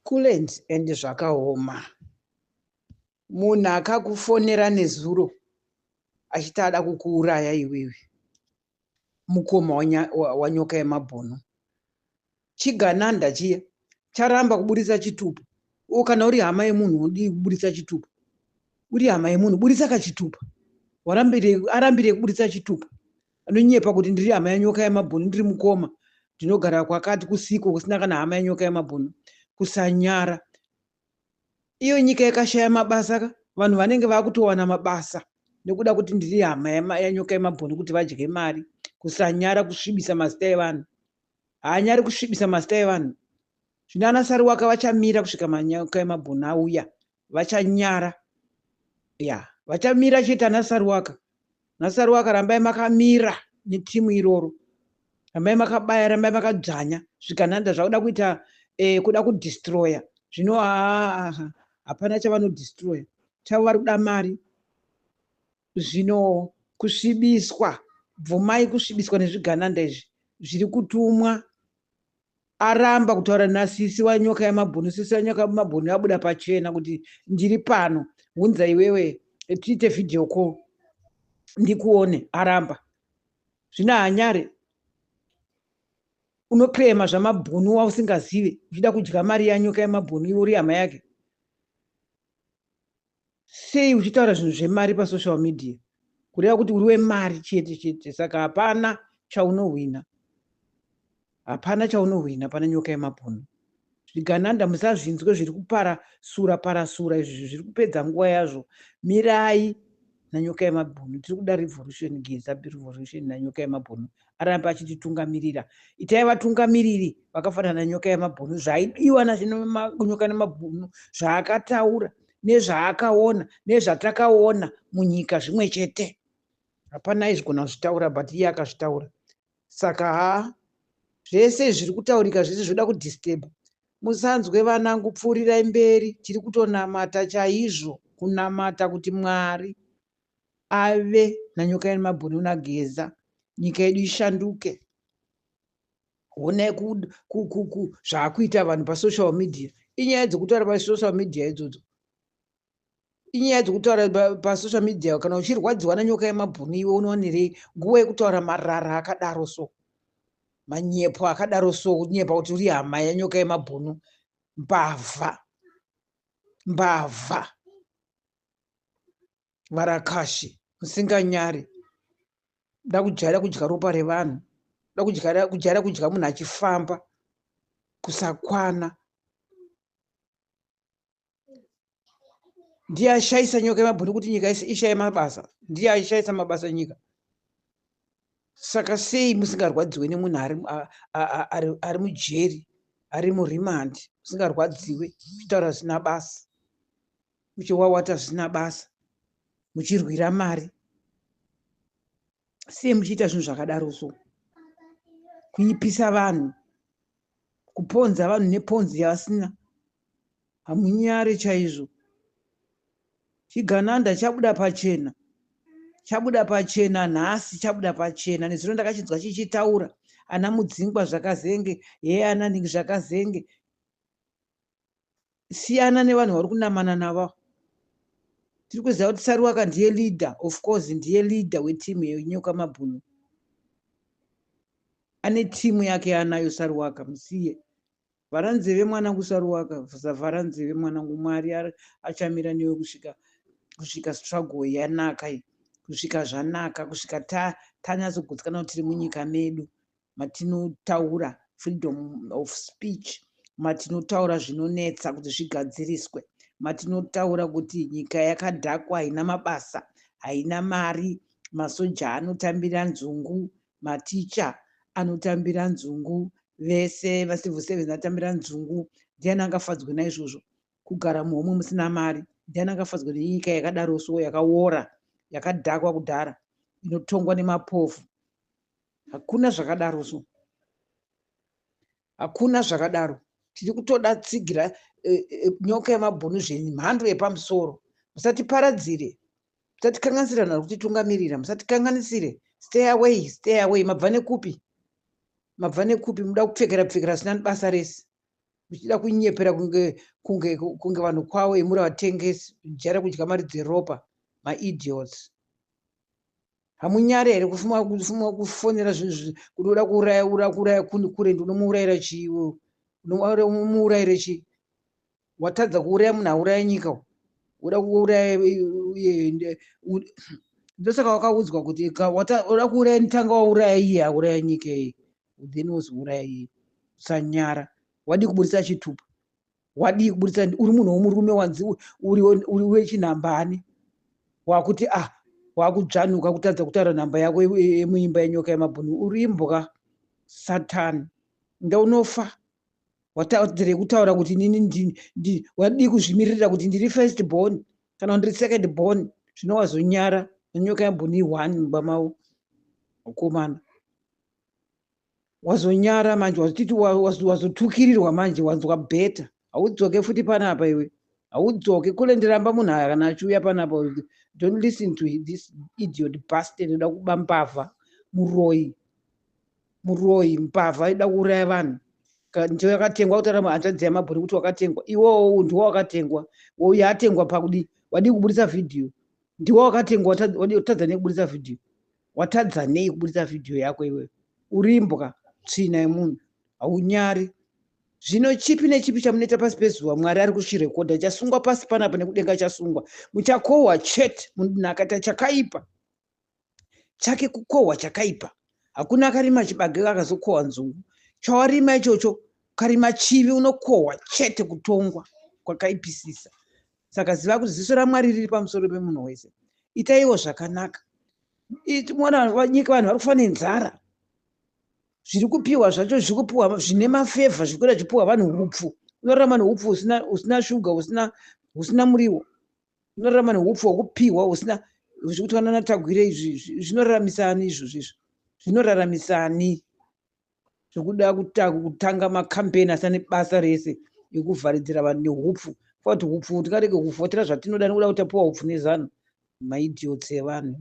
Kulent and zvakaoma. Munhu akakufonera nezuro achiti ada kukuuraya iwewe mukoma waNyoka yemabhunu. Chigananda chiya charamba kuburitsa chitupa. O kana uri hama yemunhu unodii kuburitsa chitupa? Uri hama yemunhu buritsa kachitupa. Warambirei arambirei kuburitsa chitupa? Anonyepa kuti ndiri hama yaNyoka yemabhunu ndiri mukoma ndinogara kwakati kusiko kusina kana hama yaNyoka yemabhunu. Kusanyara. Iyo nyika ikashaya mabasa ka vanhu vanenge vakutowana mabasa nekuda kuti ndiri hama yaNyoka yemabhunu kuti vadye mari. Kusanyara kusvibisa mazita evanhu. Haanyari kusvibisa mazita evanhu. Zvino ana Saruwaka vachamira kusvika manyoka emabhunu auya. Vachanyara. Ya, vachamira chete ana Saruwaka. Ana Saruwaka rambai makamira netimu iroro. Rambai makabaya, rambai makadzvanya. Zvigananda zvakuda kuita kuda kudestroya. Zvino haa hapana chavanodestroya. Chavo vari kuda mari. Zvino kusvibiswa, bvumai kusvibiswa nezvigananda izvi zviri kutumwa. Aramba kutaura nasisi wanyoka yamabhunu. Sisi wanyoka yamabhunu yabuda pachena kuti ndiri pano, hunza iwewe tiite video call ndikuone. Aramba. Zvino haanyare. Unoclaima zvamabhunu wausingazive uchida kudya mari yanyoka yamabhunu iwe uri hama yake. Sei uchitaura zvinhu zvemari pasocial media? Kureva kuti uri wemari chete chete. Saka hapana chaunohwina. Hapana chaunohwina pana nyoka yemabhunu. Zvigananda musazvinzwe zviri kuparasura parasura izvi zviri kupedza nguva yazvo. Mirai nanyoka yemabhunu. Tiri kuda revolution, Geza revolution nanyoka yemabhunu. Arambe achititungamirira. Itai vatungamiriri vakafanana nanyoka yemabhunu. Zvaidiwa nanyoka nemabhunu zvaakataura nezvaakaona nezvatakaona munyika zvimwe chete. Hapana aizvigona kuzvitaura but iye akazvitaura. Saka haa zvese zviri kutaurika zvese zvoda kudisturb. Musanzwe vanangu, pfuurirai mberi. Tiri kutonamata chaizvo, kunamata kuti Mwari ave nanyoka yemabhunu naGeza, nyika yedu ishanduke. Honai zvaakuita vanhu pasocial media. Inyaya dzekutaura pasocial media idzodzo. Inyaya dzekutaura pasocial media. Kana uchirwadziwa nanyoka yemabhunu iwe unowanirei nguva yekutaura marara akadaro so? Manyepo akadaro so, kunyepa kuti uri hama yanyoka yemabhunu. Mbavha. Mbavha. Varakashi musinganyari. Da kujaira kudya ropa revanhu. Da kujaira kudya munhu achifamba. Kusakwana. Ndiye ashaisa nyoka yemabhunu kuti nyika ishaye mabasa. Ndiye ashaisa mabasa nyika. Saka sei musingarwadziwe nemunhu ari mujeri, ari murimandi, musingarwadziwe, muchitaura zvisina basa, muchiwawata zvisina basa, muchirwira mari? Sei muchiita zvinhu zvakadaro so? Kuipisa vanhu, kuponza vanhu neponzi yavasina. Hamunyare chaizvo. Chigananda chabuda pachena. Chabuda pachena nhasi, chabuda pachena. Nezuro ndakachinzwa chichitaura. Ana Mudzingwa zvakazenge, hee ana Ningi zvakazenge. Siyana nevanhu vari kunamana navo. Tiri kuziva kuti Saruwaka ndiye leader, of course ndiye leader wetimu yenyoka mabhunu. Ane timu yake yaanayo Saruwaka, musiye. Vhara nzeve mwanangu Saruwaka, vhara nzeve mwanangu. Mwari achamira newe kusvika struggle yanaka iyi, kusvika zvanaka, kusvika tanyatsogutsikana kuti tiri munyika medu matinotaura freedom of speech, matinotaura zvinonetsa kuti zvigadziriswe, matinotaura kuti nyika yakadhakwa, haina mabasa, haina mari, masoja anotambira nzungu, maticha anotambira nzungu, vese vacivil servants vanotambira nzungu. Ndiani angafadzwe naizvozvo? Kugara muhomwe musina mari. Ndiani angafadzwe nenyika yakadaro so, yakaora, yakadhakwa kudhara, inotongwa nemapofu? Hakuna zvakadaro so. Hakuna zvakadaro. Tiri kutoda tsigira nyoka yemabhunu zvemhando yepamusoro. Musatiparadzire. Musatikanganisire vanhu vari kutitungamirira. Musatikanganisire. Stay away, stay away. Mabva nekupi? Mabva nekupi? Muda kupfekera pfekera zvisina basa rese. Muchida kunyepera kunge kunge kunge vanhu kwavo imuri vatengesi, kujaira kudya mari dzeropa, maidiots. Hamunyari here kufuma kufuma kufonera zvinhu kuti uda kuuraya ura kuuraya kure unomuurayira chii unomuurayire chii? Watadza kuuraya munhu auraya nyika, uda kuuraya. Ndosaka wakaudzwa kuti uda kuuraya, tanga wauraya iye auraya nyika iyi, then wozouraya iye. Usanyara. Wadii kuburitsa chitupa? Wadii kuburitsa? Uri munhu womurume, wanzi uri wechinhambani, wakuti ah, wakudzvanuka kutadza kutaura nhamba yako yemuimba yenyoka yemabhunu. Uri imbwa, Satani, ndaunofa. Watadzirei kutaura kuti nini? Wadii kuzvimirira kuti ndiri first born kana ndiri second born? Zvino wazonyara. Nenyoka yemabhunu i1 mumba mavo mukomana. Wazonyara manje, wazotiti wazotukirirwa manje, wanzwa better. Haudzoke futi panapa iwe, haudzoke kule. Ndiramba munhu aya kana achiuya panapa. Don't listen to this idiot bastard. Uda kuba, mbavha, muroyi, muroyi, mbavha, ida kuuraya vanhu. Ndiyo yakatengwa. Kutaura hanzvadzi yamabhoni kuti wakatengwa, iwowo ndiwo wakatengwa. Yatengwa pakudi? Wadii kuburitsa vhidhiyo? Ndiwo wakatengwa. Watadza nei kuburitsa vhidhiyo? Watadza nei kuburitsa vhidhiyo yako iwewe? Uri imbwa, tsvina yemunhu, haunyari. Zvino chipi nechipi chamunoita pasi pezuva, Mwari ari kuchirekodha. Chasungwa pasi panapa nekudenga chasungwa. Muchakohwa chete. Munhu akaita chakaipa, chake kukohwa chakaipa. Hakuna akarima chibage akazokohwa nzungu. Chawarima ichocho, ukarima chivi, unokohwa chete kutongwa kwakaipisisa. Saka ziva kuti ziso raMwari riri pamusoro pemunhu wese. Itaiwo zvakanaka. Mona nyika, vanhu vari kufa nenzara. Zviri kupiwa zvacho, zviri kupiwa zvine mafavour, zviri kuenda zvichipiwa vanhu upfu. Unorarama neupfu husina shuga, husina muriwo. Unorarama neupfu hwekupiwa husina zvekuti vanana Tagwire. Izvi zvinoraramisani? Izvozvo izvo zvinoraramisani? Zvekuda kutanga makambeni asina nebasa rese ekuvharidzira vanhu neupfu, kuti upfu tingarege kuvhotera zvatinoda nekuda kuti tapiwa upfu neZANU. Maidiots evanhu.